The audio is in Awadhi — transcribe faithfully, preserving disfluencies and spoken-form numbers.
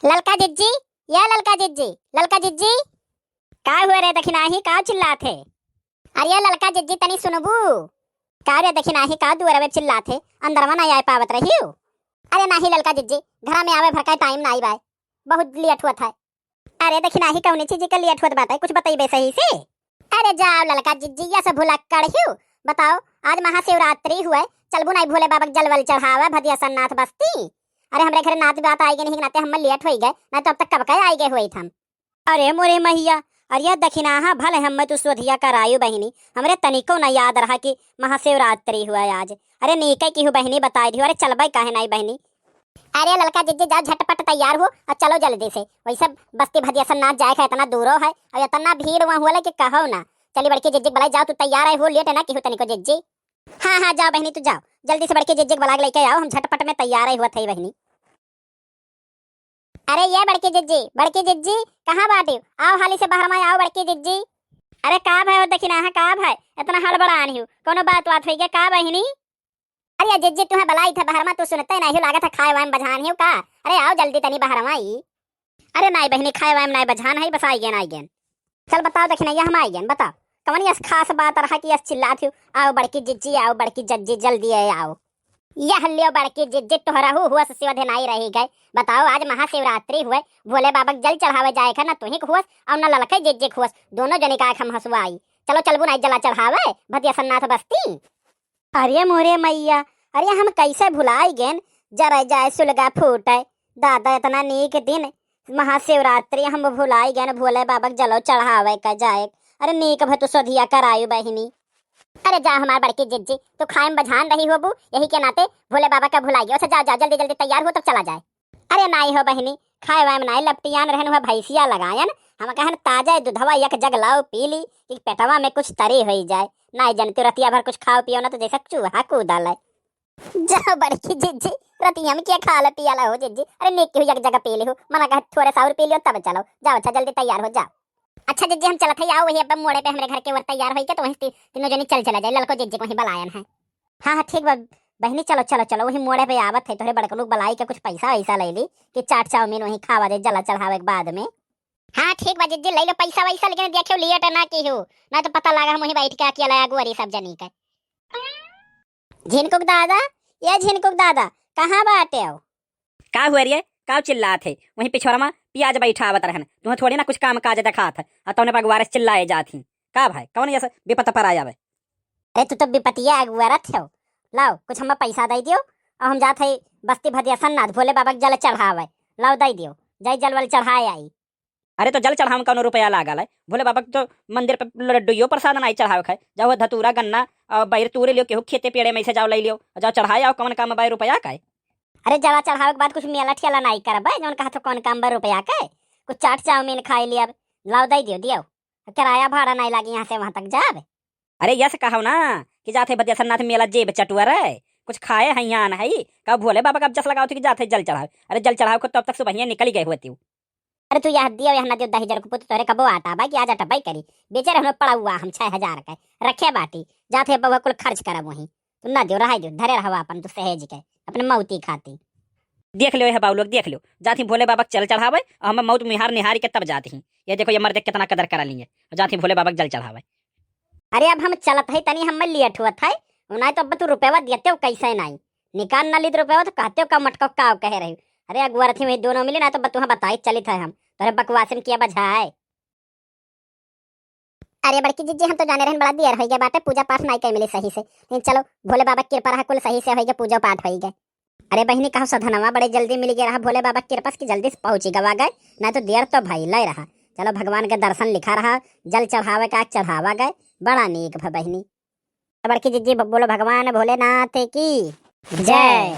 ललका जिज्जी, या ललका जिज्जी, ललका जिज्जी। का हुआ रे दखिनाही, का चिल्लात है? अरे ललका जिज्जी, तनी सुनबू? का रे दखिनाही, का दुअरवे चिल्लात है? अंदरवा ना आए पावत रहियो? अरे नाही ललका जिज्जी, घरा में आवे भर का टाइम नाही बाय, बहुत लेट होत है। अरे दखिनाही, कौने चीज के लेट होत बात है, कुछ बतइबे सही से? अरे जाओ ललका जिज्जी, या से भुलक्कड़ हियो। बताओ, आज महाशिवरात्रि हुए, चलबू नाही भोले बाबा के जलवल चढ़ावे भदिया सन्नाथ बस्ती? अरे हमरे घरे नात बात आई गए नहीं, नाते हमें लेट होई गए, ना तो अब तक कब के आई गए हुए हम। अरे मोरे मैया, अरे दखिनाहा भले हमें तू सोधिया करायु बहिनी, हमरे तनिको ना याद रहा कि महाशिवरात्रि हुआ आज। अरे नीके की हूँ बहिनी, बताई दियो। अरे चलबे काहे नाही बहिनी? अरे ललका जिज्जी, जाओ झटपट तैयार हो और चलो जल्दी से। वैसे बस्ती भदिया सन्नाथ जाए का इतना दूरो है और इतना भीड़ वहाँ होला कि कहो ना। चली बड़की जिज्जी के बुलाई, जाओ तू तैयार है हो, लेट है ना किहू तनिको जिज्जी। हाँ हाँ, जाओ बहिनी, तू जाओ, जल्दी से बड़की जिज्जी के बुला के लेके आओ, हम झटपट में तैयार है हुआ थे बहिनी। अरे ये बड़की जिज्जी, बड़की जिज्जी, कहाँ बाटी? आओ हाली से बाहर में आओ बड़की जिज्जी। अरे का भाई हो दखिनाहा, का भाई इतना हड़बड़ान हियो? कोनो बात बात होई गया का बहिनी? अरे जिज्जी, तुहे बुलाई था बाहर में, तू सुनते नाही हो, लागत है खाए वाए में बझान हियो का? अरे आओ जल्दी तनी बाहर में आई। अरे नाही बहिनी, खाए वाए में नाही बझान है, बस आई गेन, आई गेन। चल बताओ दखिनैया, हम आई गेन, बताओ कवन यस खास बात रहा कि यस चिल्लात हियो, आओ बड़की जिज्जी, आओ बड़की जिज्जी, जल्दी है आओ। यह लियो बड़की जिज्जी, तोहरा हु होस सिवधे नाही रही गए। बताओ, आज महाशिवरात्रि हुए, भोले बाबा के जल चढ़ावे जाए का ना तुही के होस और ना ललके जिज्जी के होस, दोनों जने का हम हंसुआई। चलो चलबू नाही जला चढ़ावे भदिया सन्नाथ बस्ती। अरे मोरे मैया, अरे हम कैसे भुलाई गेन, जरे जाए सुलगा फूटे। दादा, इतना नीक दिन महाशिवरात्रि, हम भुलाई गेन भोले बाबा के जलो चढ़ावे का जाए। अरे नीक भे तू सोधिया करायु बहिनी। अरे जा हमार बड़की जिज्जी, तू खाए में बझान रही होबू, यही के नाते भोले बाबा का भुलाई गयो। अच्छा जाओ जाओ, जल्दी जल्दी तैयार हो तब चला जाए। अरे नाही हो बहिनी, खाए वाए में नाही, लपटियान रहन हुआ भैंसिया लगायन, हम कहन ताजा दुधवा एक जग लाओ पी ली कि पेटवा में कुछ तरी होई जाए। नाही जनती रतिया भर कुछ खाओ पियो ना तो जैसे चूहा कूदा ले। जाओ बड़की जिज्जी, रतिया में क्या खा ले पिया ला हो जिज्जी? अरे नीक की हो एक जगह पी ली हो, मना कहे थोड़े सा और पी लियो तब चलो। जाओ अच्छा जल्दी तैयार हो जाओ। अच्छा जिज्जी हम चलत है, आओ वही अपन मोड़े पे हमरे घर के ओर तैयार होई के तो वहीं ती-, तीनों जनी चल चला जाए, ललको जिज्जी को वहीं बलायन है। हाँ हाँ ठीक बा बहिनी, चलो चलो चलो, वही मोड़े पे आवत है, तोहरे बड़कलू के बलाई के कुछ पैसा वैसा ले ली कि चाट चाउमीन वहीं खावा दे जला चढ़ावे के बाद में। हाँ ठीक बा जिज्जी, ले लो पैसा वैसा, लेकिन देखियो लेट ना की हो, ना तो पता लगा हम वहीं बैठ के अकेला अगुअरी सब जनी के। झिनकुक दादा, ये झिनकुक दादा, कहाँ बाटे हो? का हुआ रे? का चिल्लात है? वहीं पिछोरमा पियाज बैठावत रहन। तुहें थोड़ी ना कुछ काम काज देखात है। आ तौने बगवारे से चिल्लाए जात ही। का भाई, कौन ऐसा विपत पर आया बे? अरे तू तो विपतिया अगुआरत हो। लाओ, कुछ हमें पैसा दे दियो और हम जात है बस्ती भदिया सन्नाथ भोले बाबा के जल चढ़ावे। लाओ दे दियो, जाई जल वल चढ़ाए आई। अरे तो जल चढ़ावे में कौनो रुपया लागल है? भोले बाबा के तो मंदिर पे लड्डूयो प्रसाद नाई चढ़ावे खाए। जाओ धतूरा गन्ना और बैर तूरे लियो, केहू खेते पेड़े में से जाओ ले लियो, जाओ चढ़ाए आओ, कौन काम बा रुपया का है? अरे जला चढ़ावे के बाद कुछ मेला ठेला नाई करबे, जौन कहा तो कौन काम बा रुपया के? कुछ चाट चाउमीन खाए लिया, लाओ दे दियो, दियो। किराया भाड़ा नाई लागी यहाँ से वहाँ तक जाबे। अरे यस कहो ना कि जात है भदिया सन्नाथ मेला जेब चटुआ रे, कुछ खाए है यहाँ नहीं, कब भोले बाबा का अब जस लगाओ थी कि जात है जल चढ़ावे। अरे जल चढ़ावे को तब तक सुबहिया निकल गए हुए तू। अरे तू यह दियो, यह ना दियो, दही जर को पुत तोरे कबो आटा बा कि आज अटबई करी। बेचे रहनो पड़ा हुआ हम छह हजार के रखे बाटी, जात है बउआ कुल खर्च करब वहीं। तू ना दियो, रहाई दियो, धरे रहवा अपन तू सहेज के, अपने मौती खाती। देख लियो यह बाबू लोग, देख लियो, जात ही भोले बाबा के जल चढ़ावे और हम मौत मिहार निहारी के तब जात ही। ये देखो ये मर्दे कितना कदर करा लिए, जात ही भोले बाबा के जल चढ़ावे। अरे अब हम चलत है तनी, हम लेट हुआ था, उनाई तो अब तू रुपया दियते हो कैसे नाई, निकाल ना लीत रुपया तो कहते हो का मटको का कहे रही। अरे अगुआ रथी वही दोनों मिली ना तो तुहाँ बताई चलित है हम, तोरे बकवासिन किया बझाए। अरे बड़की जिज्जी, हम तो जाने रहन बड़ा देर होई गए बाटे, पूजा पाठ नाई कई मिली सही से, लेकिन चलो भोले बाबा की कृपा रहा कुल सही से होई गए, पूजा पाठ होई गए। अरे बहिनी, कहो सधनवा बड़े जल्दी मिल गए रहा भोले बाबा की कृपा से कि जल्दी से पहुँची गवा गए, ना तो देर तो भइले रहा। चलो भगवान के दर्शन लिखा रहा, जल चढ़ावे का चढ़ावा गए, बड़ा नीक भ बहिनी। बड़की जिज्जी ब-, बोलो भगवान भोलेनाथ की जय।